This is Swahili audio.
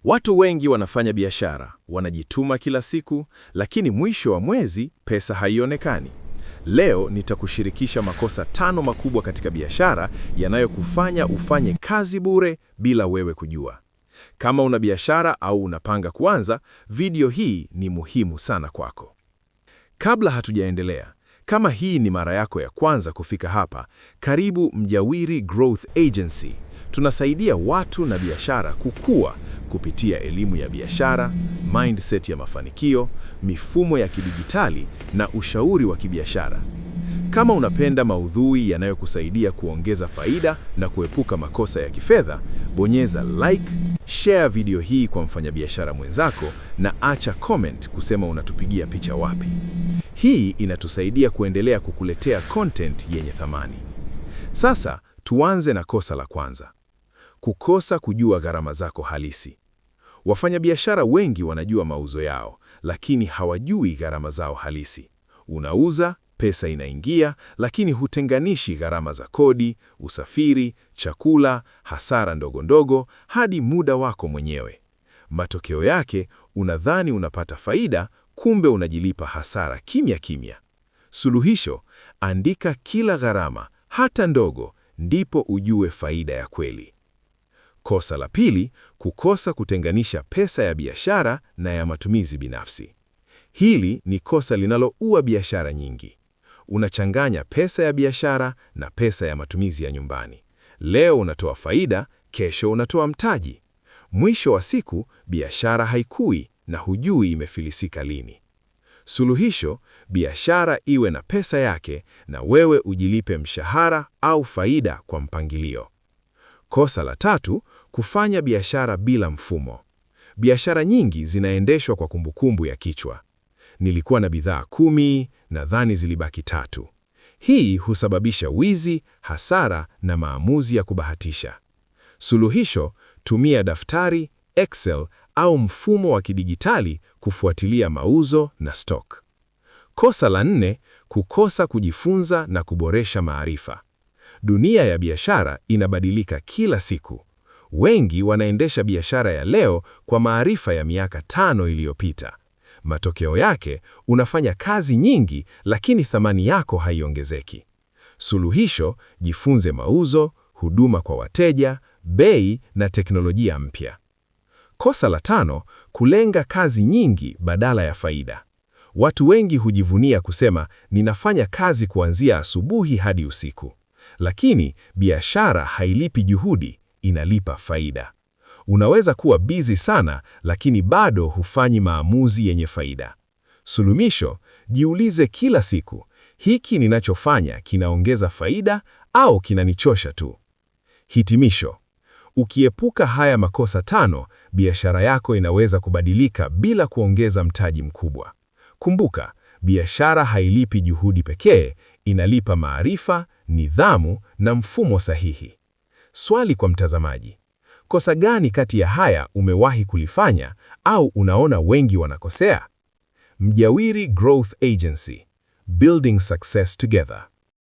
Watu wengi wanafanya biashara, wanajituma kila siku, lakini mwisho wa mwezi pesa haionekani. Leo nitakushirikisha makosa 5 makubwa katika biashara yanayokufanya ufanye kazi bure bila wewe kujua. Kama una biashara au unapanga kuanza, video hii ni muhimu sana kwako. Kabla hatujaendelea, kama hii ni mara yako ya kwanza kufika hapa, karibu Mjawiri Growth Agency. Tunasaidia watu na biashara kukua kupitia elimu ya biashara, mindset ya mafanikio, mifumo ya kidijitali na ushauri wa kibiashara. Kama unapenda maudhui yanayokusaidia kuongeza faida na kuepuka makosa ya kifedha, bonyeza like, share video hii kwa mfanyabiashara mwenzako na acha comment kusema unatupigia picha wapi. Hii inatusaidia kuendelea kukuletea content yenye thamani. Sasa tuanze na kosa la kwanza. Kukosa kujua gharama zako halisi. Wafanyabiashara wengi wanajua mauzo yao, lakini hawajui gharama zao halisi. Unauza, pesa inaingia, lakini hutenganishi gharama za kodi, usafiri, chakula, hasara ndogo ndogo, hadi muda wako mwenyewe. Matokeo yake, unadhani unapata faida, kumbe unajilipa hasara kimya kimya. Suluhisho: andika kila gharama, hata ndogo, ndipo ujue faida ya kweli. Kosa la pili, kukosa kutenganisha pesa ya biashara na ya matumizi binafsi. Hili ni kosa linaloua biashara nyingi. Unachanganya pesa ya biashara na pesa ya matumizi ya nyumbani. Leo unatoa faida, kesho unatoa mtaji. Mwisho wa siku, biashara haikui na hujui imefilisika lini. Suluhisho: biashara iwe na pesa yake na wewe ujilipe mshahara au faida kwa mpangilio. Kosa la tatu, kufanya biashara bila mfumo. Biashara nyingi zinaendeshwa kwa kumbukumbu ya kichwa. Nilikuwa na bidhaa 10, nadhani zilibaki 3. Hii husababisha wizi, hasara na maamuzi ya kubahatisha. Suluhisho: tumia daftari, Excel au mfumo wa kidigitali kufuatilia mauzo na stock. Kosa la nne, kukosa kujifunza na kuboresha maarifa. Dunia ya biashara inabadilika kila siku. Wengi wanaendesha biashara ya leo kwa maarifa ya miaka 5 iliyopita. Matokeo yake, unafanya kazi nyingi lakini thamani yako haiongezeki. Suluhisho: jifunze mauzo, huduma kwa wateja, bei na teknolojia mpya. Kosa la tano, kulenga kazi nyingi badala ya faida. Watu wengi hujivunia kusema ninafanya kazi kuanzia asubuhi hadi usiku. Lakini biashara hailipi juhudi, inalipa faida. Unaweza kuwa busy sana, lakini bado hufanyi maamuzi yenye faida. Suluhisho: jiulize kila siku, hiki ninachofanya kinaongeza faida au kinanichosha tu? Hitimisho: ukiepuka haya makosa 5, biashara yako inaweza kubadilika bila kuongeza mtaji mkubwa. Kumbuka, biashara hailipi juhudi pekee, inalipa maarifa, nidhamu na mfumo sahihi. Swali kwa mtazamaji: kosa gani kati ya haya umewahi kulifanya au unaona wengi wanakosea? Mjawiri Growth Agency, building success together.